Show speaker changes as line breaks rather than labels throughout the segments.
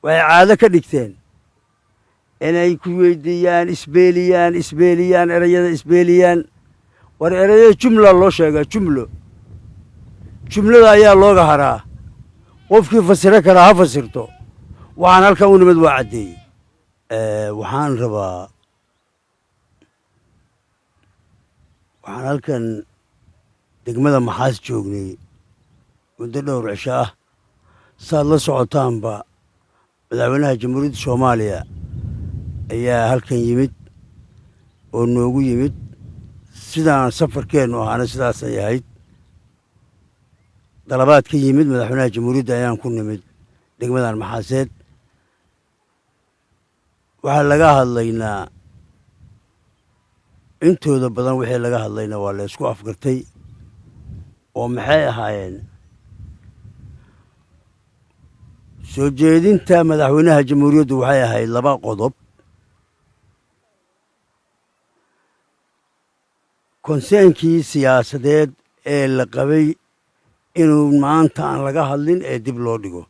Waxay caado ka dhigteen inay ku weydiiyaan, isbeeliyaan, isbeeliyaan erayada, isbeeliyaan. War, erayada jumla loo sheegaa, jumlo, jumlada ayaa looga haraa. Qofkii fasiro karaa ha fasirto. Waxaan halkan u nimid waa caddeeyey. Waxaan rabaa, waxaan halkan degmada Maxaas joognay muddo dhowr cisho ah. Saad la socotaanba, madaxweynaha Jamhuuriyadda Soomaaliya ayaa halkan yimid oo noogu yimid. Sidaan safarkeennu ahaana sidaasay ahayd. Dalabaad ka yimid madaxweynaha jamhuuriyadda ayaan ku nimid degmadan Maxaaseed. Waxaa laga hadlaynaa intooda badan, wixii laga hadlayna waa la isku afgartay. Oo maxay ahaayeen? Soo jeedinta madaxweynaha jamhuuriyaddu waxay ahayd laba qodob. Konseenkii siyaasadeed ee la qabay inuu maanta aan laga hadlin ee dib loo dhigo.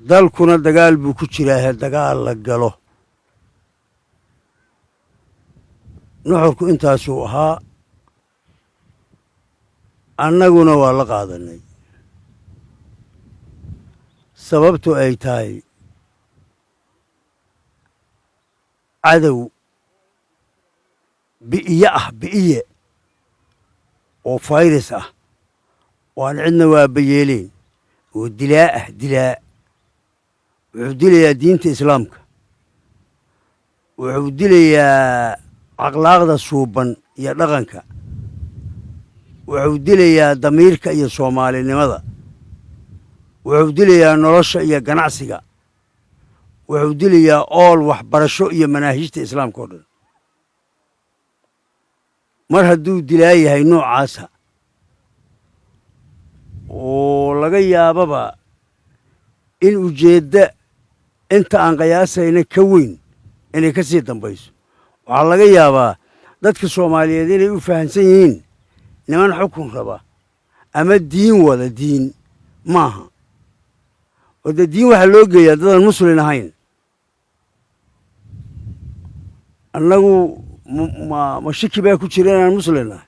Dalkuna dagaal buu ku jiraahe, dagaal la galo. Nuxurku intaasuu ahaa, annaguna waa la qaadanay. Sababtu ay tahay, cadow bi'iye ah, bi'iye oo fayrus ah oo aan cidna waabayeeleyn oo dilaa ah, dilaa. Wuxuu dilayaa diinta Islaamka, wuxuu dilayaa akhlaaqda suuban iyo dhaqanka, wuxuu dilayaa damiirka iyo Soomaalinimada, wuxuu dilayaa nolosha iyo ganacsiga, wuxuu dilayaa ool waxbarasho iyo manaahijta Islaamka o dhan. Mar hadduu dilaa yahay noocaasa oo laga yaababa in ujeedda inta aan qiyaasayna ka weyn inay ka sii dambayso, waxaa laga yaabaa dadka Soomaaliyeed inay u fahamsan yihiin niman xukun raba ama diin wada. Diin maaha oo dee diin waxaa loo geeyaa dadaan muslin ahayn. Annagu ma shiki baa ku jira inaan muslin nahay?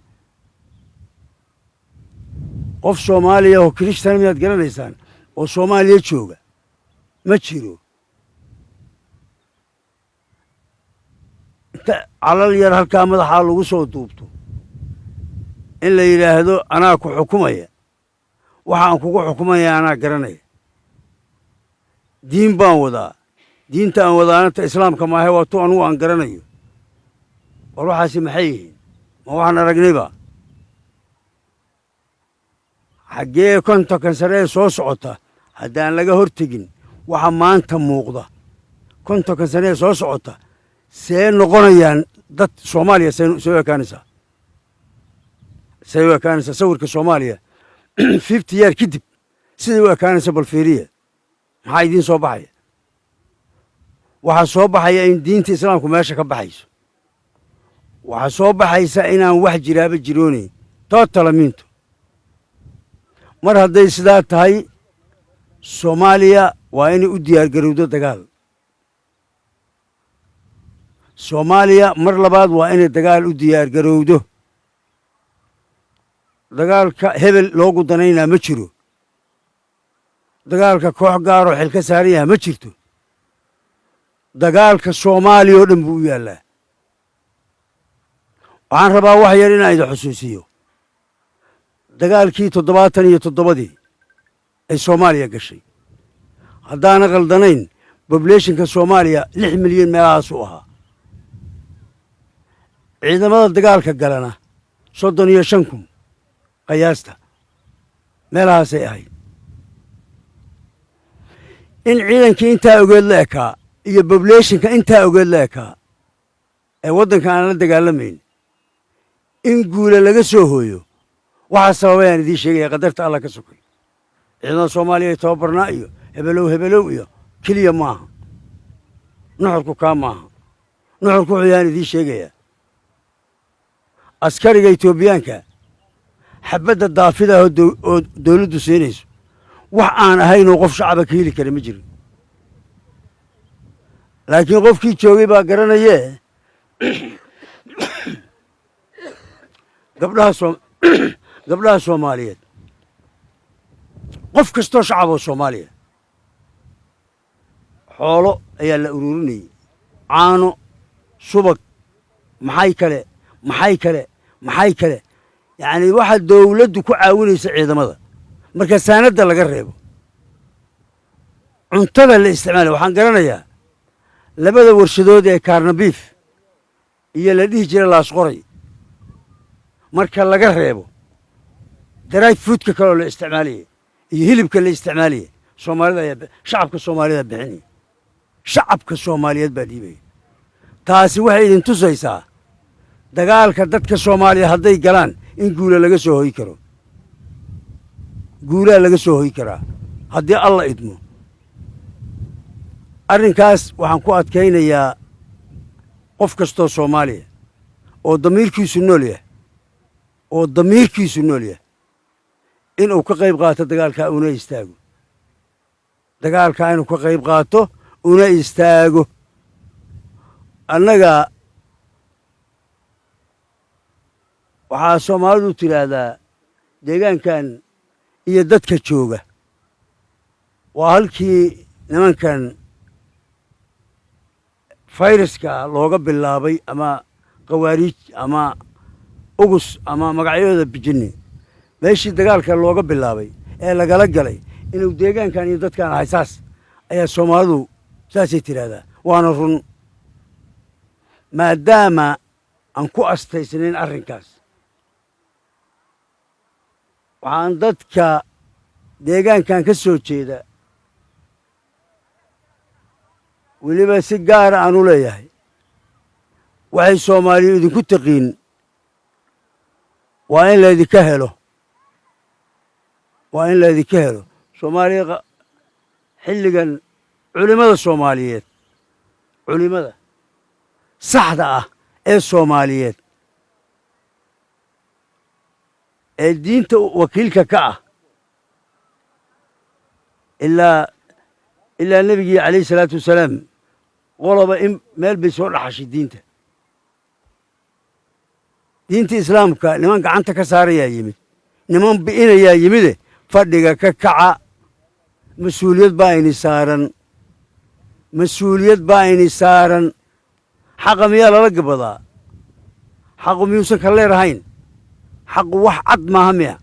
Qof Soomaaliya oo Kirishtan miyaad garanaysaan oo Soomaaliya jooga? Ma jiro. Inta calal yar halkaa madaxaa lagu soo duubto in la yidhaahdo anaa ku xukumaya, waxaan kugu xukumaya anaa garanaya, diin baan wadaa, diinta aan wadaana ta Islaamka maahe, waa tu anugu aan garanayo. War, waxaasi maxay yihiin? Ma waxaan aragnayba? Xaggee 50-kan sare ee soo socota haddaan laga hortegin waxa maanta muuqda, 50-kan sane ee soo socota see noqonayaan dad Soomaaliya? See u ekaanaysaa? See u ekaanaysaa sawirka Soomaaliya 50 year kadib? Siday u ekaanaysa bal fiiriya. Maxaa idiin soo baxaya? Waxaa soo baxaya in diinta Islaamku meesha ka baxayso. Waxaa soo baxaysa inaan wax jiraaba jiroonayn totalamiinto. Mar hadday sidaa tahay, Soomaaliya waa inay u diyaargarowdo dagaal. Soomaaliya mar labaad waa inay dagaal u diyaargarowdo. Dagaalka hebel loogu danaynaa ma jiro, dagaalka koox gaaroo xil ka saaran yaha ma jirto. Dagaalka Soomaaliya oo dhan buu u yaallaa. Waxaan rabaa wax yar inaan idin xusuusiyo. Dagaalkii 77-dii ay Soomaaliya gashay, haddaana qaldanayn, populationka Soomaaliya 6 milyan meelahaasuu ahaa. Ciidamada dagaalka galana 35,000 qiyaasta meelahaasay ahayd. In ciidankii intaa ogeed la ekaa iyo populationka intaa ogeed la ekaa ee waddanka aan la dagaalamayn in guula laga soo hooyo, waxaa sababayaan idiin sheegaya. Qadarta Alla ka sokay, ciidamada Soomaaliya ee tababarnaa iyo hebelow hebelow iyo keliya maaha. Nuxurku kaa maaha. Nuxurku wuxuu yaan idiin sheegayaa: askariga Etoobiyaanka xabadda daafida oo dowladdu siinayso Wax aan ahaynoo qof shacaba ka heli kara ma jirin, laakiin qofkii joogay baa garanayee. Gabdhaha Soomaaliyeed, qof kastoo shacab oo Soomaaliya, xoolo ayaa la ururinayey: caano, subag, maxay kale, maxay kale, maxay kale. Yacni waxaa dawladdu ku caawinaysa ciidamada marka saanadda laga reebo cuntada la isticmaalay. Waxaan garanayaa labada warshadood ee Kaarnabiif iyo la dhihi jira Laasqoray, marka laga reebo dry foodka kaleoo la isticmaalayay iyo hilibka la isticmaalayay, Soomaalida ayaa, shacabka Soomaalida bixinaya, shacabka Soomaaliyeed baa dhiibaya. Taasi waxay idin tusaysaa dagaalka dadka Soomaaliya hadday galaan in guula laga soo hoy karo, guulaa laga soo hoy karaa haddii Alla idmo. Arrinkaas waxaan ku adkaynayaa qof kastoo Soomaaliya oo damiirkiisu nool yahay, oo damiirkiisu nool yahay, inuu ka qayb qaato dagaalkaa una istaago, dagaalkaa inuu ka qayb qaato una istaago. Annaga waxaa Soomaalidu tidhaahdaa deegaankan iyo dadka jooga waa halkii nimankan fayraska looga bilaabay, ama khawaariij ama ugus ama magacyadooda bijini, meeshii dagaalka looga bilaabay ee lagala galay inuu deegaankan iyo dadkan ahay. Saas ayaa Soomaalidu saasay tidhaahdaa, waana run. Maadaama aan ku astaysnayn arrinkaas, waxaan dadka deegaankan ka soo jeeda weliba si gaara aan u leeyahay, waxay Soomaaliyu idinku taqiin waa in laydinka helo, waa in laydinka helo. Soomaaliya xilligan culimmada Soomaaliyeed, culimmada saxda ah ee Soomaaliyeed ee diinta wakiilka ka ah, ilaa nebigii calayhi salaatu wasalaam, qoloba in meel bay soo dhaxashay diinta. Diinta Islaamka niman gacanta ka saarayaa yimid, niman bi'inayaa yimide. Fadhiga ka kaca, mas-uuliyad baa ayni saaran, mas-uuliyad baa ayni saaran. Xaqa miyaa lala gabadaa? Xaqu miyuusan ka leerahayn? Xaqu wax cad maaha miya?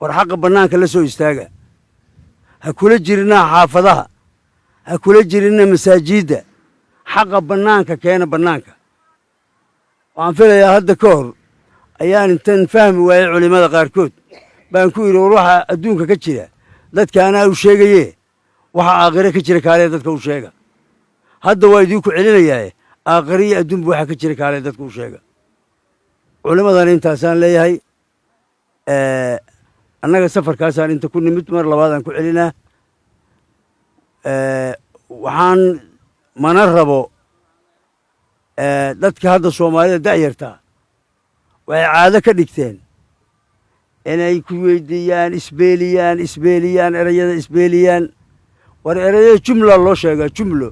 War xaqa bannaanka la soo istaaga. Ha kula jirinaa xaafadaha, ha kula jirina masaajidda, xaqa bannaanka keena, bannaanka. Waxaan filayaa hadda ka hor ayaan intan fahmi waayey culimmada qaarkood baan ku yidhi, war waxa adduunka ka jira dadka anaa u sheegaye, waxa aakhire ka jira kaalee dadka u sheega. Hadda waa idiinku celinayaaye, aakhire iyo adduunba waxa ka jira kaalee dadka u sheega. Culimmadana intaasaan leeyahay. Annaga safarkaasaan inta ku nimid, mar labaadaan ku celinaa. Waxaan mana rabo dadka hadda Soomaalida da'yartaa waxay caado ka dhigteen inay ku weydiiyaan, isbeeliyaan, isbeeliyaan erayada, isbeeliyaan. War erayada jumla loo sheegaa, jumlo,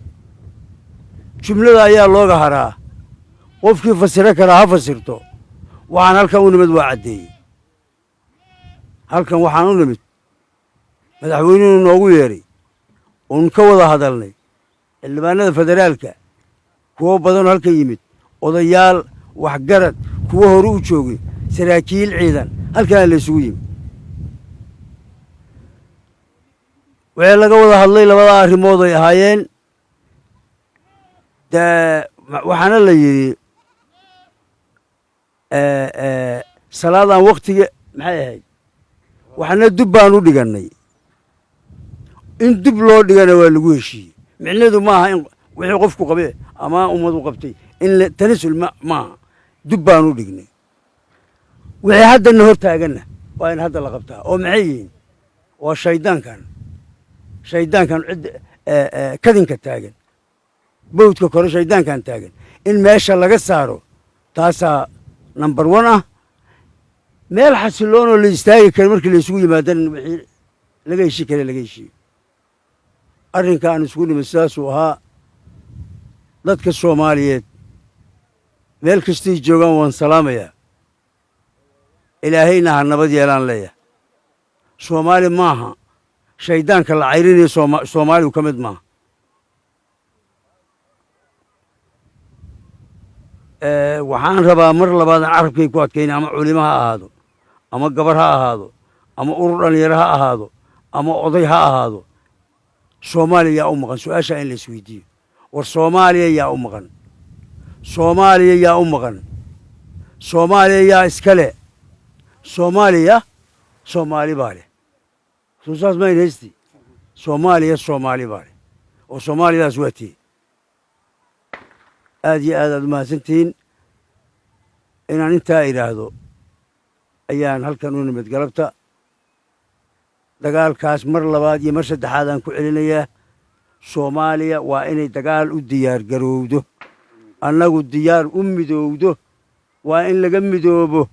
jumlada ayaa looga haraa. Qofkii fasiro karaa ha fasirto. Waxaan halkan u nimid waa caddeeyey. Halkan waxaan u nimid madaxweynuhu noogu yeedhay oon ka wada hadalnay, xildhibaanada federaalka kuwo badanoo halkan yimid, odayaal, waxgarad, kuwo hore u joogay, saraakiil ciidan, halkaana la isugu yimid. Wixii laga wada hadlay labada arrimood ay ahaayeen. Dee waxaana la yidhi salaadaan waktiga maxay ahayd, waxna dub baan u dhigannay, in dub loo dhigana waa lagu heshiiyey. Micnaheedu maaha in wixii qofku qabe ama ummadu qabtay in tanasul maaha. Dub baan u dhignay. Wixii haddana hor taaganna waa in hadda la qabtaa. Oo maxay yihiin? Waa shaydaankan, shaydaankan cid kadinka taagan, bawdka kore shaydaankan taagan in meesha laga saaro, taasaa number one ah. Meel xasiloonoo la istaagi kara markii la isugu yimaadana wixii Laga heshii kale laga heshiiyo. Arrinka aan isugu nimid sidaasuu ahaa. Dadka Soomaaliyeed meel kastay joogaan waan salaamayaa. Ilaahayna ha nabad yeelaan leeyahay. Soomaali maaha shayddaanka la cayrinayo, Soomaaligu ka mid maaha. Waxaan rabaa mar labaadaan carabkay ku adkayna, ama culimo ha ahaado, ama gabar ha ahaado, ama urur dhallinyaro ha ahaado, ama oday ha ahaado, Soomaaliya yaa u maqan? Su-aashaa in la isweydiiyo. War Soomaaliya yaa u maqan? Soomaaliya yaa u maqan? Soomaaliya yaa iska le? Soomaaliya Soomaali baa leh. Soo saas mayn haysti? Soomaaliya Soomaali baa leh, oo Soomaaliyadaas waa tii. Aad iyo aad aad umahadsantihiin. Inaan intaa idhaahdo ayaan halkan u nimid galabta. Dagaalkaas mar labaad iyo mar saddexaad aan ku celinayaa: Soomaaliya waa inay dagaal u diyaar garowdo, annagu diyaar u midowdo. Waa in laga midoobo,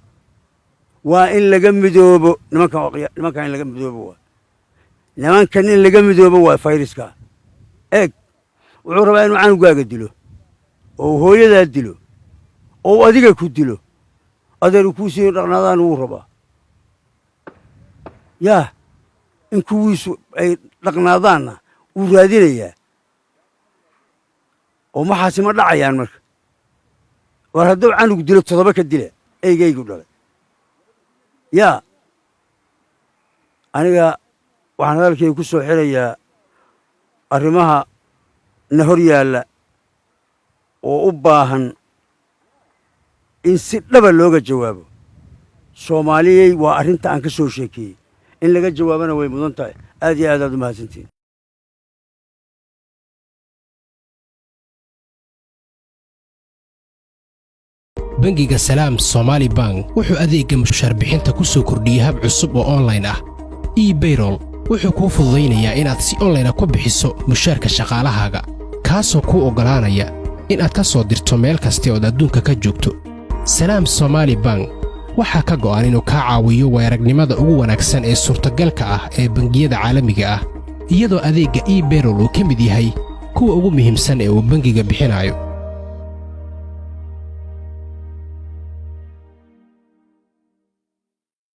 waa in laga midoobo nimankan. Nimankan in laga midoobo waa nimankan, in laga midoobo waa fayraska. Eeg, wuxuu rabaa inuu canugaaga dilo, oo hooyadaa dilo, oo adiga ku dilo, adeeru kuu siiyo dhaqnaadaan wuu rabaa. Yaa in kuwiisu ay dhaqnaadaanna wuu raadinayaa, oo maxaasi ma dhacayaan. Marka war hadduu canug dilo, toddoba ka dila eygaygu dhalay. Yaa aniga waxaan hadalkayga ku soo xirayaa arrimaha na hor yaalla oo u baahan in si dhaba looga jawaabo. Soomaaliyey, waa arrinta aan ka soo sheekeeyey, in laga jawaabana way mudan tahay. Aad iyo aad aad u mahadsantihin.
Bangiga Salaam Somaali Bank wuxuu adeegga mushaar bixinta ku soo kordhiyey hab cusub oo online ah. eBayroll wuxuu kuu fududaynayaa inaad si online ah ku bixiso mushaarka shaqaalahaaga, kaasoo kuu oggolaanaya inaad ka soo dirto meel kasta ood adduunka ka joogto. Salaam Somaali Bank waxaa ka go'an inuu kaa caawiyo weeragnimada ugu wanaagsan ee suurtagalka ah ee bangiyada caalamiga ah, iyadoo adeegga eBayroll uu ka mid yahay kuwa ugu muhiimsan ee uu bangiga bixinayo.